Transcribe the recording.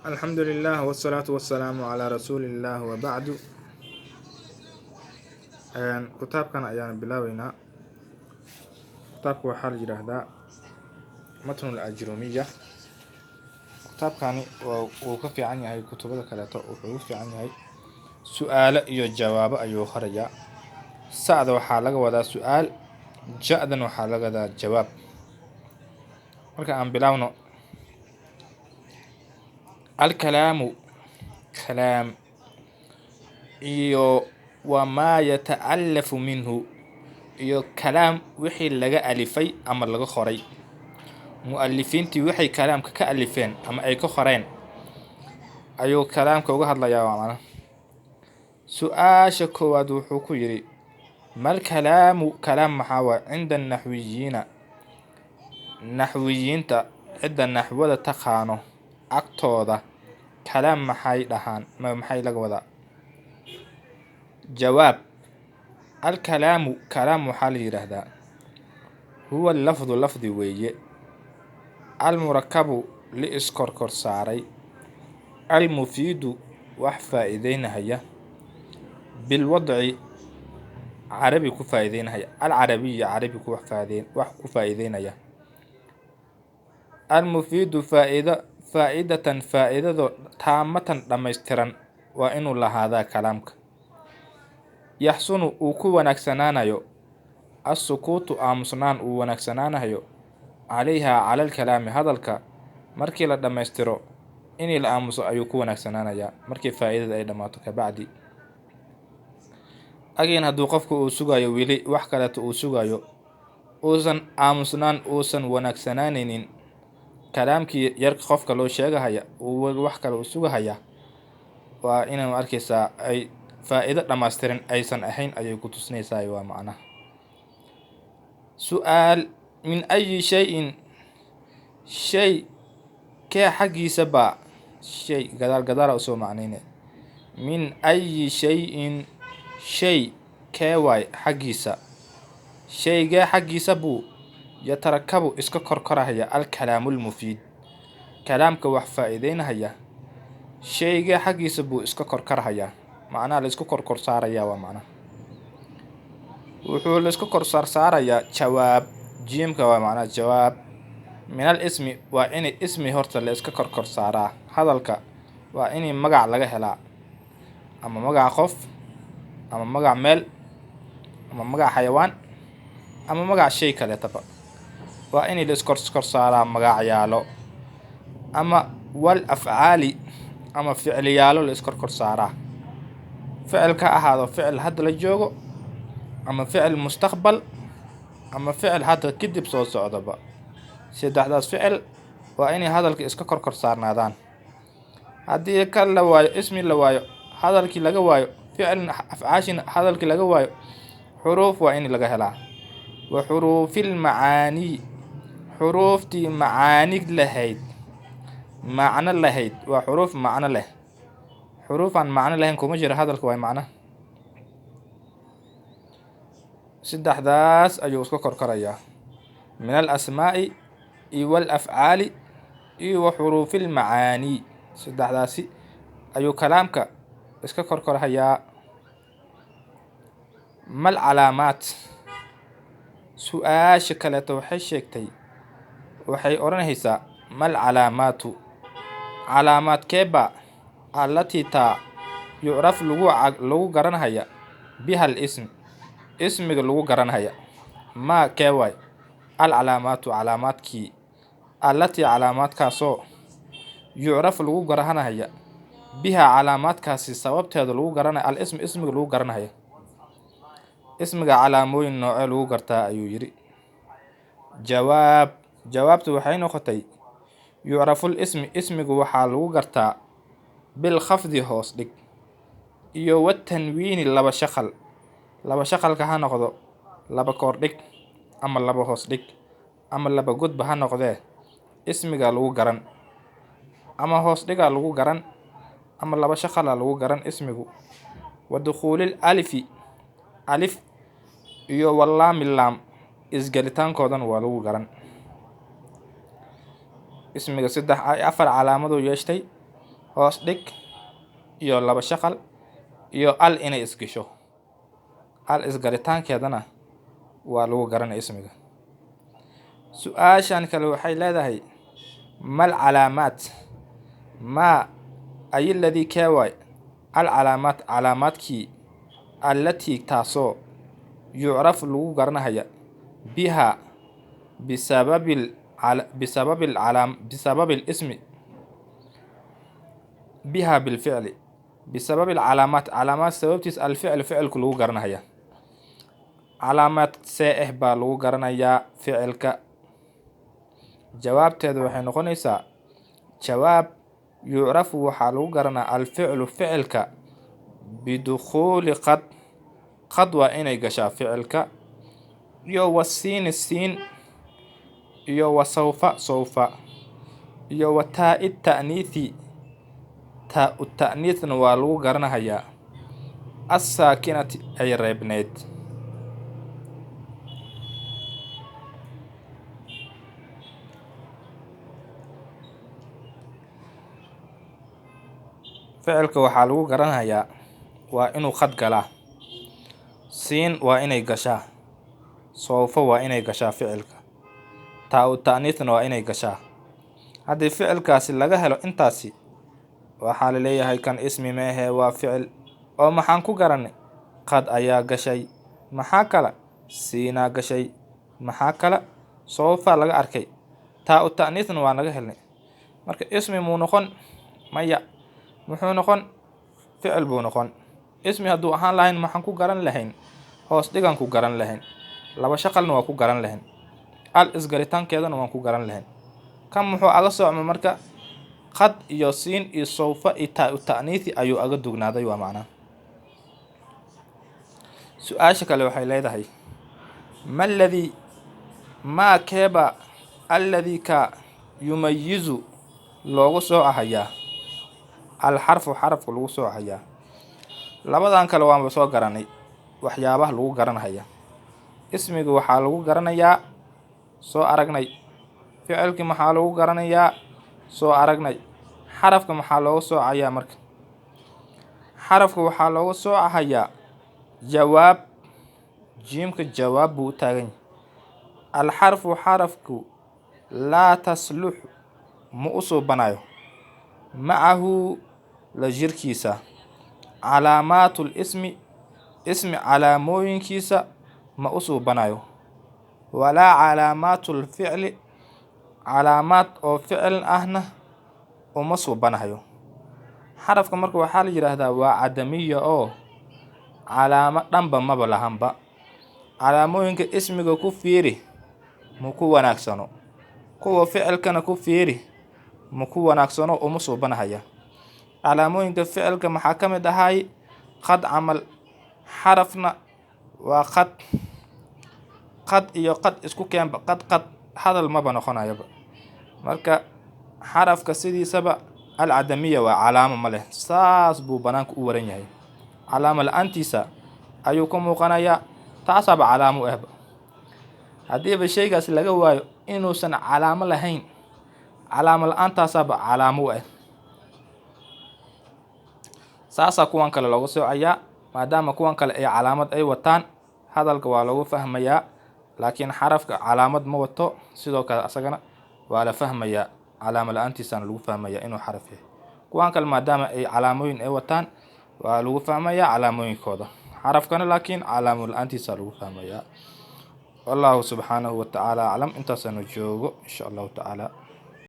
Alxamdulilah wasalaatu wasalaamu calaa rasuulillaah wabacdu. Kitaabkan ayaan bilaabeynaa. Kitaabka waxaa la yidhaahdaa Matnu Alajrumiya. Kitaabkani wuu ka fiican yahay kutubada kaleeto. Wuxuu ugu fiican yahay su-aalo iyo jawaabo ayuu qorayaa. Sa'da waxaa laga wadaa su-aal, ja-dan waxaa laga wadaa jawaab. Marka aan bilaawno. Alkalaamu, kalaam, iyo wamaa yata'alafu minhu, iyo kalaam wixii laga alifay ama laga qoray, mu'alifiintii waxay kalaamka ka alifeen ama ay ka qoreen ayuu kalaamka uga hadlayaa. Waa macna. Su-aasha koowaad wuxuu ku yidhi: mal kalaamu, kalaam maxaa waay? Cinda naxwiyiina, naxwiyiinta, cidda naxwada taqaano agtooda kalaam maxay dhahaan? Maxay laga wadaa? Jawaab: alkalaamu, kalaam waxaa la yidhaahdaa huwa lafdu, lafdi weeye, almurakabu, li iskorkor saaray, almufiidu, wax faa'iideynahaya, bilwadci, carabi ku faa'iideynahaya, alcarabiyi, carabi ku wax faa'iideyn, wax ku faa'iideynaya, almufiidu faa'iido, faa'idatan, faa'iidado, taamatan, dhammaystiran waa inuu lahaadaa kalaamka, yaxsunu, uu ku wanaagsanaanayo, assukuutu, aamusnaan uu wanaagsanaanayo, calayha, cala alkalaami, hadalka markii la dhammaystiro inii la aamuso ayuu ku wanaagsanaanayaa markii faa'iidada ay dhammaato kabacdi. Again, hadduu qofku uu sugayo weli wax kaleeto uu sugayo, uusan aamusnaan uusan wanaagsanaanaynin, kalaamkii yar qofka loo sheegahaya uu weli wax kale uu sugahaya, waa inuu arkaysaa ay faa'iido dhammaystiran aysan ahayn ayay ku tusinaysaa. Waa macnaha. Su-aal: min ayi shayin, shay kee xaggiisa baa, shay gadaal gadaala usoo macnayne, min ayi shayin, shay kee waay xaggiisa, shaygee xaggiisa buu yatarakabu, iska korkorahaya, alkalaamu lmufiid, kalaamka wax faa'iideynahaya, shaygee xaggiisa buu iska korkarhayaa? Macnaha la isku korkor saarayaa waa macnaha wuxuu la isku kor saarsaarayaa. Jawaab, jiimka waa macnaha jawaab: min al ismi, waa in ismi horta la iska korkor saaraa. Hadalka waa in magac laga helaa, ama magac qof, ama magac meel, ama magac xayawaan, ama magac shay kaleetaba. Waa in la iskor kor saaraa magacyaalo, ama wal afcaali, ama ficliyaalo la iskor kor saaraa. Ficil ka ahaado ficil hadda la joogo, ama ficil mustaqbal, ama ficil hadda kadib soo socdaba. Saddexdaas ficil waa inay hadalka iska kor kor saarnaadaan. Haddii ka la waayo, ismi la waayo, hadalkii laga waayo, ficilna afcaashina hadalkii laga waayo, xuruuf waa in laga helaa. Wa xuruufil macaanii, xuruuftii macaani lahayd, macno lahayd, waa xuruuf macno leh. Xuruuf aan macno lahayn kuma jiro hadalka, waay macno. Saddexdaas ayuu iska korkorayaa: min al asmaa'i iyo wal afcaali iyo wa xuruufil macaanii. Saddexdaasi ayuu kalaamka iska korkorhayaa. Mal calaamaat? Su-aasha kaleeto waxay sheegtay, waxay odhanaysaa: mal calaamaatu, calaamaadkeeba, allatii taa yucraf, lagu garanhaya, biha al ism, ismiga lagu garanhaya? Maa, kee waay, al calaamaatu, calaamaadkii, allatii, calaamaadkaasoo, yucraf, lagu garanhaya, biha, calaamaadkaasi sababteeda lagu garanaya, al ism, ismiga lagu garanhaya? Ismiga calaamooyin noocee lagu gartaa ayuu yidhi. Jawaab, jawaabtu waxay noqotay: yucraful ismi, ismigu waxaa lagu gartaa, bilkhafdi, hoos dhig, iyo watanwiini, laba shaqal. Laba shaqalka ha noqdo laba koor dhig ama laba hoos dhig ama laba godba ha noqdee, ismiga lagu garan ama hoos dhigaa lagu garan ama laba shaqala lagu garan ismigu. Wa dukhuulil alifi, alif, iyo walaami, laam, isgelitaankoodan waa lagu garan ismiga. Saddex, afar calaamaduu yeeshtay. Hoos dhig iyo laba shaqal iyo al inay isgasho. Al isgalitaankeedana waa lagu garanaya ismiga. Su-aashan kale waxay leedahay mal calaamaat, maa ay ladii keewaay al calaamaat, calaamaadkii allatii taasoo yucrafu lagu garanahaya biha bisababil bisababil calaam bisababil ismi biha bilficli bisababil calaamaat, calaamaad sababtiis alficli ficilku lagu garanahaya. Calaamaad see ah baa lagu garanayaa ficilka. Jawaabteedu waxay noqonaysaa jawaab yucrafu waxaa lagu garanaa alficlu ficilka bidukhuuli qad, qad waa inay gashaa ficilka, iyo wasiini siin, iyo wasawfa sawfa, iyo wataa-i ta'niithi, taa-u ta'niithna waa lagu garanayaa assaakinati ay reebneyd. Ficilka waxaa lagu garanayaa waa inuu qad galaa, siin waa inay gashaa, sawfa waa inay gashaa ficilka, taa-u ta'niithna waa inay gashaa. Haddii ficilkaasi laga helo intaasi, waxaa laleeyahay kan ismi meehe waa ficil. Oo maxaan ku garanay? Qad ayaa gashay, maxaa kale? Siinaa gashay, maxaa kale? Sawfa laga arkay, taa-u ta'niithna waa laga helnay. Marka ismi muu noqon? Maya. Muxuu noqon? Ficil buu noqon. Ismi hadduu ahaan lahayn maxaan ku garan lahayn? Hoos dhigan ku garan lahayn, laba shaqalna waa ku garan lahayn, al isgalitaankeedana waan ku garan lahayn. Kan muxuu aga socma marka? Qad iyo siin iyo sawfa iyo taa-u ta'niithi ayuu aga dugnaaday, waa macnaa. Su-aasha kale waxay leedahay ma ladii maa keeba alladii ka yumayizu loogu soocahayaa alxarfu, xarafku lagu soocahayaa. Labadan kale waanba soo garanay waxyaabaha lagu garanhaya. Ismiga waxaa lagu garanayaa soo aragnay, ficilkii maxaa lagu garanayaa soo aragnay, xarafka maxaa looga soocayaa marka? Xarafka waxaa looga soocahayaa jawaab, jiimka jawaab buu u taagan yahay. Alxarfu xarafku laa taslux ma u suubanayo macahu la jirkiisa calaamaatul ismi, ismi calaamooyinkiisa ma u suubanayo, walaa calaamaatul ficli calaamaad oo ficil ahna uma suubanayo. Xarafka marka waxaa la yidhaahdaa waa cadamiya oo calaamo dhanba maba lahanba. Calaamooyinka ismiga ku fiiri ma ku wanaagsano, kuwa ficilkana ku fiiri ma ku wanaagsano, uma suubanahaya. Calaamooyinka ficilka maxaa ka mid ahay? Qad camal. Xarafna waa qad, qad iyo qad isku keenba, qad qad hadal maba noqonayaba. Marka xarafka sidiisaba alcadamiya waa calaamo ma leh, saas buu banaanka u waran yahay. Calaamo la-aantiisa ayuu ka muuqanayaa, taasaaba calaamo u ahba. Haddiiba shaygaas laga waayo inuusan calaamo lahayn, calaamo la-aantaasaaba calaamo u ah. Saasaa kuwan kale looga soocayaa, maadaama kuwan kale ay calaamad ay wataan, hadalka waa lagu fahmayaa, laakiin xarafka calaamad ma wato. Sidoo kale asagana waa la fahmayaa, calaamo la-aantiisaana lagu fahmayaa inuu xaraf yahay. Kuwan kale maadaama ay calaamooyin ay wataan waa lagu fahmayaa calaamooyinkooda, xarafkana laakiin calaamo la-aantiisa lagu fahmayaa. Wallahu subxaanahu wa tacaala aclam. Intaasaanu joogo insha allahu tacaala.